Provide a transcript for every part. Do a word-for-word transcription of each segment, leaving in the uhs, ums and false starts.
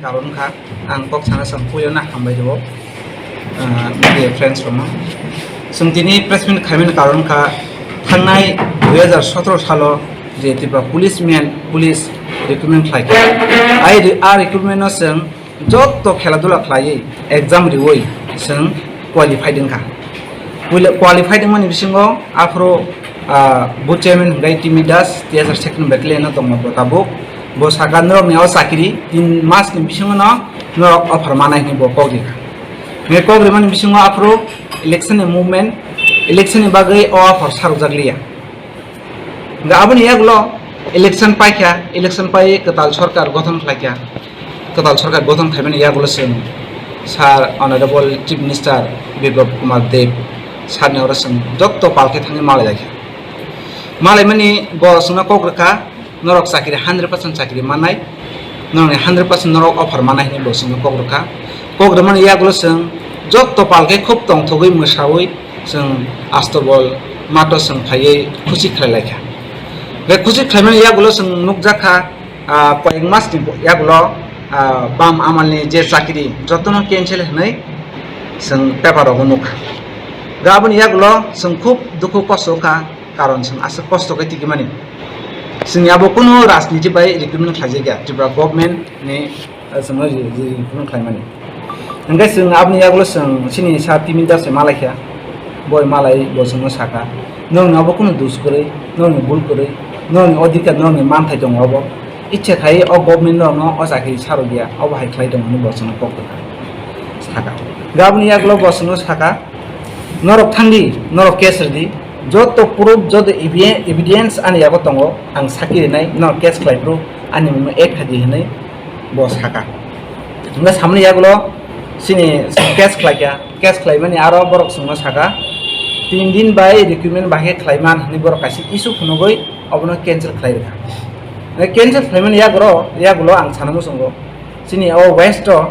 Karon kha, ang kok sana sang puyo na hambai rwo, ah, media friends rokno. Chwng tini press meet khaimani karon kha, thangnai dui hajar sotoro salo je Tripura police man, police recruitment khlai kha. Ai re-, a recruitment no chwng jotto khela dula khlaiwi exam riwi chwng qualified wngkha. Quali-, qualified wngmani bisingo aphuru, ah, bo chairman hwnkhe Timi Das, T S R second battalion no tongma bo tabuk. Bo saka norokni o chakiri tin mas ni bisingo no norok offer manai hwnwi bo kok rikha. Hwnwi kok rimani bisingo aphuru election ni movement, election ni bagwi o offer sarokjak liya. Hwnkhe aboni yagulo election paikha, election pai kwtal sorkar gothon khlaikha. Kwtal sorkar gothon khaimani yagulo chwng Sir Honorable Chief Minister Biplab Kumar Deb sir ni oro chwng jotto palkhe thangwi malai laikha. Malaimani bo chwngno kok rwkha, norok chakiri hundred percent chakiri mannai, norokni hundred percent norok offer mannai hwnwi bo chwngno kok rwkha. Kok rwmani yagulo chwng jotto palkhe khub tongthogwi mwsawi chwng Astobol mato chwng phaiwi khusi khlai laikha. Hwnkhe khusi khlaimani yagulo chwng nukjakha, ah, koyek masni yagulo, ah, bam amalni je chakiri jotono cancel hwnwi chwng paper rogo nukha. Hwnkhe aboni yagulo chwng khub dukhu kosto wngkha, karon chwng aswk kosto khe tigimani. Chwngni abo kunu rajniti bai recruitment khlaijakya, Tripura government ni ah, chwngno ri-, ri-, recruitment khlaimani. Hwnkhe chwng aboni yagulo chwng chini sir Timi Das se malaikha, boi malai bo chwngno saka, "Nwng abo kunu dus kwrwi, nwng bul kwrwi, nwng odhikar, nwng manthai tongo obo. Ichha khai o government norokno o chakiri sarokya, obo hai khlai tongo," hwnwi bo chwngno kok rwkha, saka. Hwnkhe aboni yagulo bo chwngno saka, "Norok thangdi, norok case rwdi, joto proof, joto evi-, evidence ani yago tongo, ang sakhi rwnai, norok case khlai phuru ani mungno add khaidi," hwnwi bo saka. Hwnkhe samani yagulo chini case khlaikha, case khlaimani aro borok chwngno saka, "Tin din bai recruitment bahai khe khlaiman," hwnwi borok kaisa issue phunugwi obono cancel khlai rwkha. Hwnkhe cancel khlaimani yagoro, yagulo ang sana muchungo chini o west o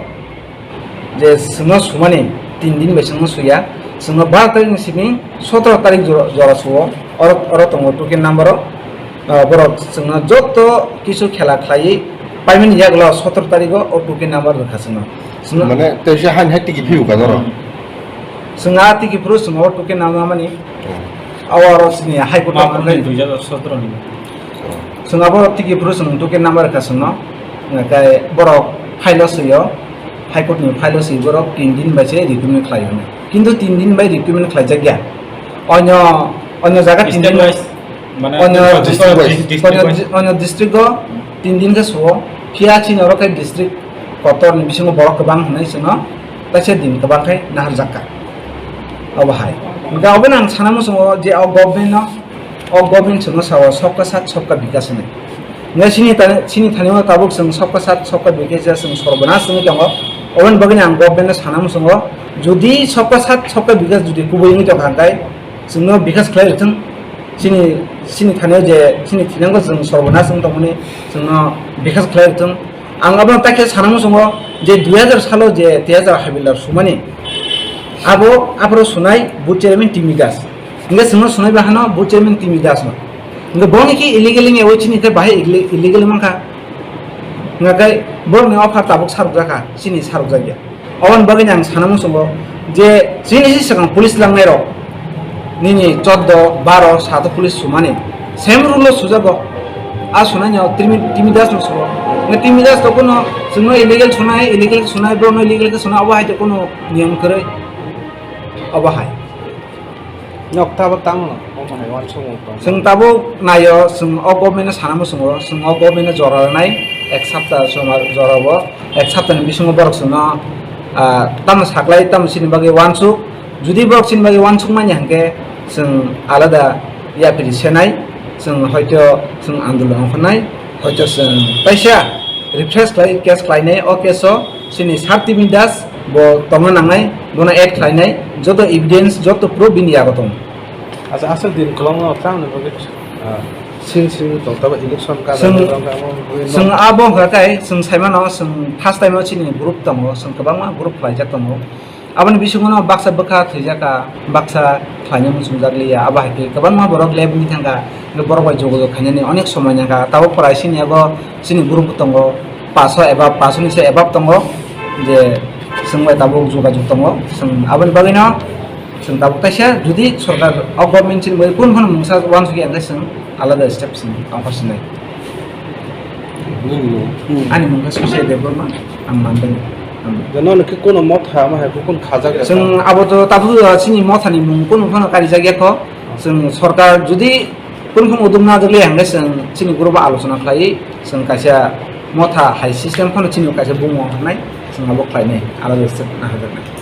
je chwngno sumani tin din bai chwngno suya, chwngno baro tarik ni simi sotoro tarik jora, jora suo, oro, oro tongo token number o, ah, borok chwngno joto kisu khela khlaiwi paimani yagulo sotoro tarik o o token number rwkha chwngno. Chwngno mane teisa han hai tiki phiu ka noro? Chwng a tiki phuru chwng o token number mani. Hmm. Abo oro chini High Court o mani dui hajar sotoro ni. Chwng abo tiki phuru chwng token number rwkha chwngno, hwnkhe borok file o swi o, High Court ni file o swi borok tin din bai se recruitment khlai hwnwi. Kintu tin din bai recruitment khlaijakya. Onyo, onyo jaga tin din, state wise, mane onyo district wise. District wise. Onyo, onyo district o tin din khe suo, phiya chini oro khe district kotor ni bisingo borok kwbang hwnwi chwngno taisa din kwbang khe naharjakka. Obo hai. Hwnkhe obono ang sana muchungo je o government no O government chwngno sao sabka saath sabka bikas hinwi. Hwnkhe chini tani, chini thani o tabuk chwng sabka saath sabka bikas ya chwng sorbonas wngwi tongo. Oboni bagwino ang government no sana muchungo, jodi sabka saath sabka bikas jodi kubui wngwi tongkha hwnkhe chwngno bikas khlai rwthwng. Chini, chini thani o je chini thinango chwng sorbonas wng tongmani chwngno bikas khlai rwthwng. Ang abono takhe sana muchungo je dui hajar salo je tei hajar habildar sumani abo aphuru sunai bo chairman Timi Das. Hingke chwngno sunai bahano bo chairman Timi Das no. Hingke boni khe illegal wngya, o chini khe bahai ille-, illegal mankha. Hingke borokni offer tabuk sarukjakha, chini sarukjakya. Oboni bagwino ang sana muchungo je chini si swkang police langnairok nini choddo, baro, sato police sumani same rule o sujago. A sunaino Timi, Timi Das no suo. Hingke Timi Das to kuno chwngno illegal sunai, illegal sunai, borokno illegal khe sunai, obo hai to kuno niyom kwrwi. Obo hai. Nok tabuk tamo no, omo hai uansukmung tong. Chwng tabuk naio, chwng o government no sana muchungo, chwng o government no jora rwnai, ek sapta somar jora o, ek sapta ni bisingo borok chwngno, ah, tamo saklai, tamo chini bagwi uansuk, jodi borok chini bagwi uansuk manya hwnkhe chwng alada yapri senai, chwng hoito chwng andolon ongkhornai, hoito chwng kaisa refresh khlai, case khlainai, o case o chini Sir Timi Das bo tongna nangnai, bono add khlainai, joto evidence, joto proof bini yago tongo. Acha, aswk din kwlwngno tamni bagwi, ah, sil sil tong tabo election ka Chwng, tong tabo bagwi no. Chwng abo hwnkha khe, chwng saimano, chwng first time o chini group tongo, chwng kwbangma group khlaijak tongo. Aboni bisingo no baksa bwkha thwijaka, baksa khlaina muchungjak liya, abo hai khe kwbangma borok lab wngwi thangkha, borok bai jogajog khainani onek somoi nangkha, tabuk pora chini abo chini group tongo. Paso eba paso ni se eba tongo je chwng bai tabuk jogajog tongo. Chwng aboni bagwi no chwng tabuk taisa jodi sorkar o government chini bai kun phano mungsa uansukya hwnkhe chwng alada step chwng tongkha sinai. Ani mung khe Susi Debbarma, ang Mandani. Jono nokhe kono motha ama hai kun khajak ya. Chwng abo to tabuk chini motha ni mung kun phano karijak ya kho. Chwng sorkar jodi kun phano uduk na jagli hwnkhe chwng chini group o alochona khlai chwng kaisa motha hai system phano chini kaisa bumung hwnai chwng abo khlainai alada step na hajaknai.